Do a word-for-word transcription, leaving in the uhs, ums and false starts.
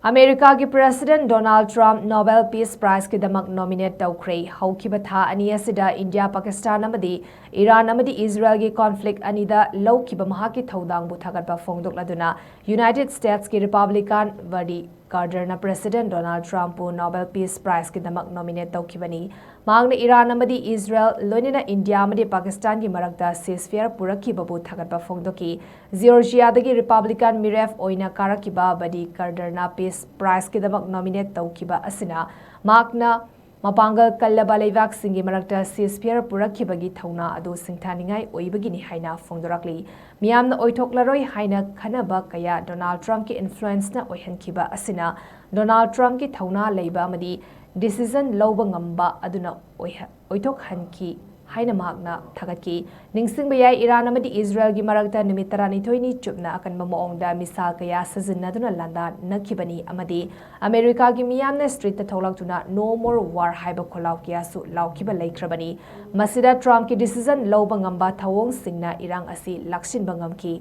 ꯑꯃꯦꯔꯤꯀꯥꯒꯤ president Donald Trump Nobel peace ꯄ꯭ꯔꯥꯏꯖꯀꯤꯗꯃꯛ nominate ꯇꯧꯈ꯭ꯔꯦ꯫ ꯍꯧꯈꯤꯕ ꯊꯥ ꯑꯅꯤ ꯑꯁꯤꯗ ꯏꯟꯗꯤꯌꯥ, ꯄꯥꯀꯤꯁꯇꯥꯟ ꯑꯃꯗꯤ ꯏꯔꯥꯟ ꯑꯃꯗꯤ ꯏꯖꯔꯦꯜꯒꯤ ꯀꯣꯟꯐ꯭ꯂꯤꯛ ꯑꯅꯤꯗ ꯂꯧꯈꯤꯕ ꯃꯍꯥꯛꯀꯤ ꯊꯧꯗꯥꯡꯕꯨ ꯊꯥꯒꯠꯄ ꯐꯣꯡꯗꯣꯛꯂꯗꯨꯅ ꯌꯨꯅꯥꯏꯇꯦꯗ ꯁ꯭ꯇꯦꯠꯁꯀꯤ ꯔꯤꯄꯕ꯭ꯂꯤꯀꯥꯟ ꯕꯔꯅꯤ ꯀꯥꯔꯗꯔꯅ ꯄ꯭ꯔꯦꯁꯤꯗꯦꯟꯠ ꯗꯣꯅꯥꯜꯗ ꯇ꯭ꯔꯝꯞꯄꯨ ꯅꯣꯕꯦꯜ ꯄꯤꯁ ꯄ꯭ꯔꯥꯏꯖꯀꯤꯗꯃꯛ ꯅꯣꯃꯤꯅꯦꯠ ꯇꯧꯈꯤꯕꯅꯤ꯫ ꯃꯍꯥꯛꯅ ꯏꯔꯥꯟ ꯑꯃꯗꯤ ꯏꯖꯔꯦꯜ, ꯂꯣꯏꯅꯅ ꯏꯟꯗꯤꯌꯥ ꯑꯃꯗꯤ ꯄꯥꯀꯤꯁꯇꯥꯟꯒꯤ ꯃꯔꯛꯇ ꯁꯤꯖꯐꯤꯌꯔ ꯄꯨꯔꯛꯈꯤꯕꯕꯨ ꯊꯥꯒꯠꯄ ꯐꯣꯡꯗꯣꯛꯈꯤ꯫ ꯖꯤꯑꯣꯔꯖꯤꯌꯥꯗꯒꯤ ꯔꯤꯄꯕ꯭ꯂꯤꯀꯥꯟ ꯃꯤꯔꯦꯞ ꯑꯣꯏꯅ ꯀꯥꯔꯛꯈꯤꯕ ꯕꯔꯅꯤ ꯀꯥꯔꯗꯔꯅ ꯄꯤꯁ ꯄ꯭ꯔꯥꯏꯖꯀꯤꯗꯃꯛ ꯅꯣꯃꯤꯅꯦꯠ ꯇꯧꯈꯤꯕ ꯑꯁꯤꯅ ꯃꯍꯥꯛꯅ ꯃꯄꯥꯡꯒꯜ ꯀꯜꯂꯕ ꯂꯩꯕꯥꯛꯁꯤꯡꯒꯤ ꯃꯔꯛꯇ ꯁꯤꯖꯐꯤꯌꯔ ꯄꯨꯔꯛꯈꯤꯕꯒꯤ ꯊꯧꯅꯥ ꯑꯗꯨ ꯁꯤꯡꯊꯥꯅꯤꯡꯉꯥꯏ ꯑꯣꯏꯕꯒꯤꯅꯤ ꯍꯥꯏꯅ ꯐꯣꯡꯗꯣꯔꯛꯂꯤ꯫ ꯃꯤꯌꯥꯝꯅ ꯑꯣꯏꯊꯣꯛꯂꯔꯣꯏ ꯍꯥꯏꯅ ꯈꯟꯅꯕ ꯀꯌꯥ ꯗꯣꯅꯥꯜꯗ ꯇ꯭ꯔꯝꯞꯀꯤ ꯏꯟꯐ꯭ꯂꯨꯌꯦꯟꯁꯅ ꯑꯣꯏꯍꯟꯈꯤꯕ ꯑꯁꯤꯅ ꯗꯣꯅꯥꯜꯗ ꯇ꯭ꯔꯝꯞꯀꯤ ꯊꯧꯅꯥ ꯂꯩꯕ ꯑꯃꯗꯤ ꯗꯤꯁꯤꯖꯟ ꯂꯧꯕ ꯉꯝꯕ ꯑꯗꯨꯅ ꯑꯣꯏꯍ-, ꯑꯣꯏꯊꯣꯛꯍꯟꯈꯤ ꯍꯥꯏꯅ ꯃꯍꯥꯛꯅ ꯊꯥꯒꯠꯈꯤ꯫ ꯅꯤꯡꯁꯤꯡꯕ ꯌꯥꯏ, ꯏꯔꯥꯟ ꯑꯃꯗꯤ ꯏꯖꯔꯦꯜꯒꯤ ꯃꯔꯛꯇ ꯅꯨꯃꯤꯠ ꯇꯔꯥꯅꯤꯊꯣꯏꯅꯤ ꯆꯨꯞꯅ ꯑꯀꯟꯕ ꯃꯑꯣꯡꯗ ꯃꯤꯁꯥꯏꯜ ꯀꯌꯥ ꯁꯤꯖꯤꯟꯅꯗꯨꯅ ꯂꯥꯟꯗꯥꯅꯈꯤꯕꯅꯤ ꯑꯃꯗꯤ ꯑꯃꯦꯔꯤꯀꯥꯒꯤ ꯃꯤꯌꯥꯝꯅ ꯁ꯭ꯇ꯭ꯔꯤꯠꯇ ꯊꯣꯛꯂꯛꯇꯨꯅ "No more war" ꯍꯥꯏꯕ ꯈꯣꯜꯂꯥꯎ ꯀꯌꯥꯁꯨ ꯂꯥꯎꯈꯤꯕ ꯂꯩꯈ꯭ꯔꯕꯅꯤ꯫ ꯃꯁꯤꯗ ꯇ꯭ꯔꯝꯞꯀꯤ ꯗꯤꯁꯤꯖꯟ ꯂꯧꯕ ꯉꯝꯕ ꯊꯧꯑꯣꯡꯁꯤꯡꯅ ꯏꯔꯥꯡ ꯑꯁꯤ ꯂꯥꯛꯁꯤꯟꯕ ꯉꯝꯈꯤ꯫